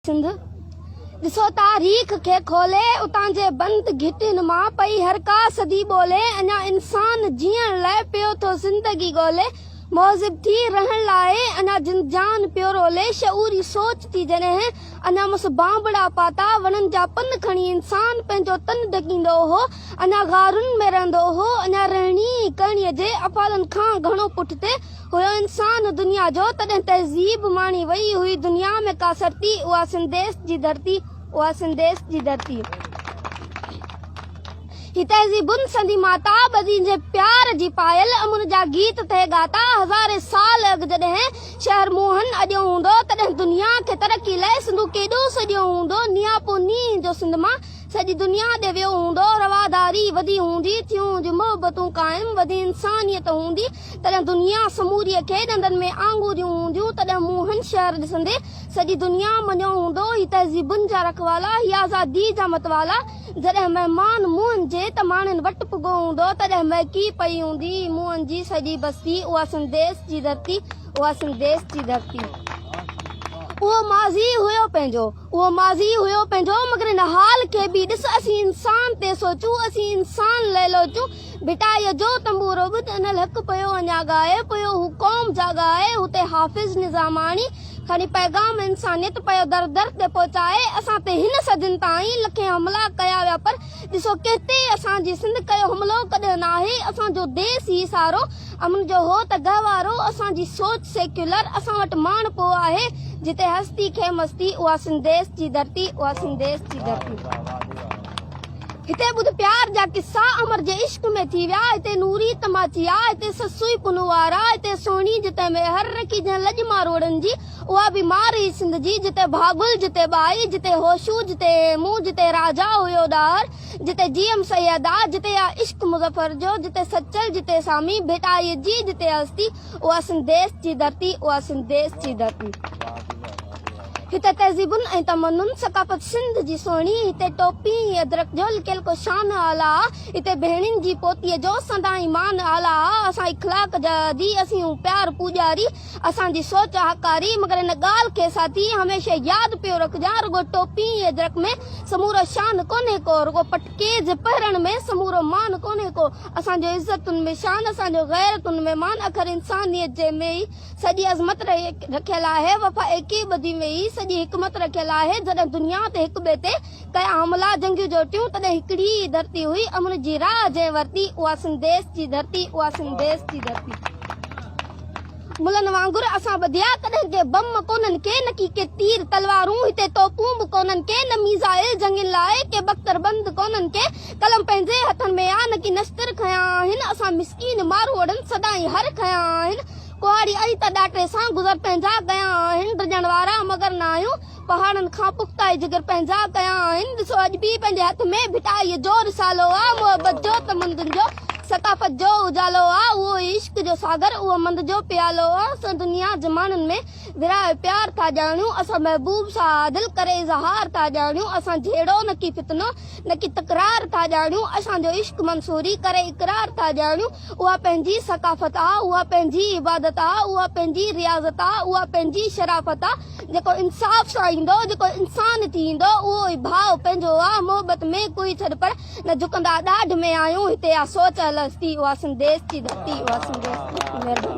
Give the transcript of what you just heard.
سنڌ ڏسو تاريخ کي کولي، اتان جي بند گهٽين مان پئي هر ڪا صدي ٻولي، اڃا انسان جيئڻ لئه پيو ٿو زندگي ڳولي، مهذب ٿي رهڻ لاء اڃا جند جان پيو رولي، شعوري سوچ ٿي جڏهن اڃا مس بانبڙا پاتا، وڻن جا پن کڻي انسان پنهنجو تن ڍڪيندو هو، اڃا غارن ۾ رهندو هو، اڃا رهڻي ڪرڻيء جي افعالن کان گهڻو پٺتي هيو انسان دنيا جو تڏهن تهذيب ماڻي وئي هئي دنيا ۾ ڪا سرتي اها سنڌديس جي ڌرتي اها سنڌديس جي ڌرتي هي تهذيبن سندي ماتا ٻڌين جي پيار جي پايل امن جا گيت ٿئي ڳاتا هزارين سال اڳ جڏهن شهر موهن اڏيو هوندو تڏهن دنيا کي ترقي لئه سنڌو ڪيڏو سڏيو هوندو نياپو نينهن جو سنڌ مان سڄي دنيا ڏي ويو هوندو رواداري وڌي هوندي ٿيون هونديون محبتون قائم وڌي انسانيت هوندي تڏهن دنيا سموريء کي ڏندن ۾ آڱوريون هونديون، تڏهن موهن شهر ڏسندي سڄي دنيا مڃيو هوندو، هي تهذيبن جا رکوالا، هي آزاديء جا متوالا، جڏهن مهمان موهن جي ته ماڻهن وٽ پڳو هوندو، تڏهن مهڪي پئي هوندي موهن جي سڄي بستي، اها سنڌديس جي ڌرتي، اها سنڌديس جي ڌرتي. اهو ماضي هيو پنهنجو. اهو ماضي هيو پنهنجو مگر هن حال کي به ڏس اسين انسان تي سوچون اسين انسان لئه لوچون ڀٽائيء جو تنبورو ٻڌ انالحق پيو اڃا ڳائي پيو هو قوم جاڳائي هتي حافظ نظاماڻي کڻي پيغام انسانيت پيو در در تي پهچائي اسان تي هن صدين تائين لکين حملا ڪيا ويا پر ڏسو ڪنهن تي اسان جي سنڌ ڪيو حملو ڪڏهن ناهي اسان جو ديس هي سارو امن جو هو ته گهوارو اسان جي سوچ سيڪيولر اسان وٽ ماڻهپو آهي جتي هستي کي مستي اها سنڌديس جي ڌرتي اها سنڌديس جي ڌرتي هتي ٻڌ پيار جا قصا امر جي عشق ۾ ٿي ويا هتي نوري تماچي آ هتي سسئي پنهوار آ هتي سهڻي جتي ميهر رکي جنهن لڄ ماروئڙن جي اها به مار هئي سنڌ جي جتي ڀاڳل جتي ٻائي جتي هوشو جتي هيمون جتي راجا هيو ڏاهر جتي جي ايم سيد آ جتي آ عشق مظفر جو جتي سچل جتي سامي ڀٽائيء جي جتي هستي اها سنڌ ديس جي ڌرتي اها سنڌ ديس جي ڌرتي. هتي تهذيبن ۽ تمدن ثقافت سنڌ جي سهڻي هتي ٽوپي ۽ ادرڪ جو لڪيل ڪو شان اعليٰ آ هتي ڀيڻين جي پوتيء جو سدائين مان اعليٰ آ اسان اخلاق جا عادي اسين هون پيار پوڄاري اسان جي سوچ هاڪاري مگر ان ڳالهه کي ساٿي هميشه ياد پيو رکجان رڳو ٽوپي ۽ اجرڪ ۾ سمورو شان ڪونهي ڪو رڳو پٽڪي جي پهرڻ ۾ سمورو مان ڪونهي ڪو اسان جو عزتن ۾ شان، اسان جو غيرتن ۾ مان، اکر انسانيت جي ۾ ئي سڄي عظمت رکيل آهي، وفا ايڪي ٻڌي ۾ ئي سڄي حڪمت رکيل آهي، جڏهن دنيا تي هڪ ٻئي تي ڪيا حملا، جنگيون جوٽيون، تڏهن هڪڙي ئي ڌرتي هئي، امن جي راهه جنهن ورتي، اها سنڌ ديس جي ڌرتي، اها سنڌ ديس جي ڌرتي. ملن وانگر اسان ٻڌيا، ڪڏهن ڪي بم ڪونهن ڪي، نڪي ڪي تير تلوارون، هتي توپون به ڪونهن ڪي، نه ميزائل جنگين لاء، ڪي بختر بند ڪونهن ڪي، قلم پنهنجي هٿن ۾ آ، نڪي نشتر کنيا آهن، اسان مسڪين ماروئڙن سدائين هر کنيا آهن، ڪهاڙي ۽ ته ڏاٽي سان گذر پنهنجا ڪيا آهن، ڊڄڻ وارا مگر نه آهيون، پهاڙن کان پختا ئي جگر پنهنجا ڪيا آهن، ڏسو اڄ به پنهنجي هٿ ۾ ڀٽائيء جو رسالو آ، محبت جو تمدن جو ثقافت جو اجالو آ، اهو ئي عشق جو ساگر اهو مند جو پيالو آ، اسان دنيا جي ماڻهن ۾ ورهائي پيار ٿا ڄاڻيون، اسان محبوب سان عادل ڪري اظهار ٿا ڄاڻيون، اسان جهيڙو نه ڪي فتنو نه ڪي تڪرار ٿا ڄاڻيون، اسان جو عشق منصوري ڪري اقرار ٿا ڄاڻيون، اها پنهنجي ثقافت آ، اها پنهنجي عبادت آ، اها پنهنجي رياضت آ، اها پنهنجي شرافت آ، جيڪو انصاف سان ايندو، جيڪو انسان ٿي ايندو، اهو ئي ڀاء پنهنجو آ، محبت ۾ ڪوئي ڇڏ پر نه جهڪندا ڏاڍ ۾ آهيون، هتي آ سوچ الستي، اها سنڌ ديس جي ڌرتي، اها سنڌ ديس جي ڌرتي. مهرباني.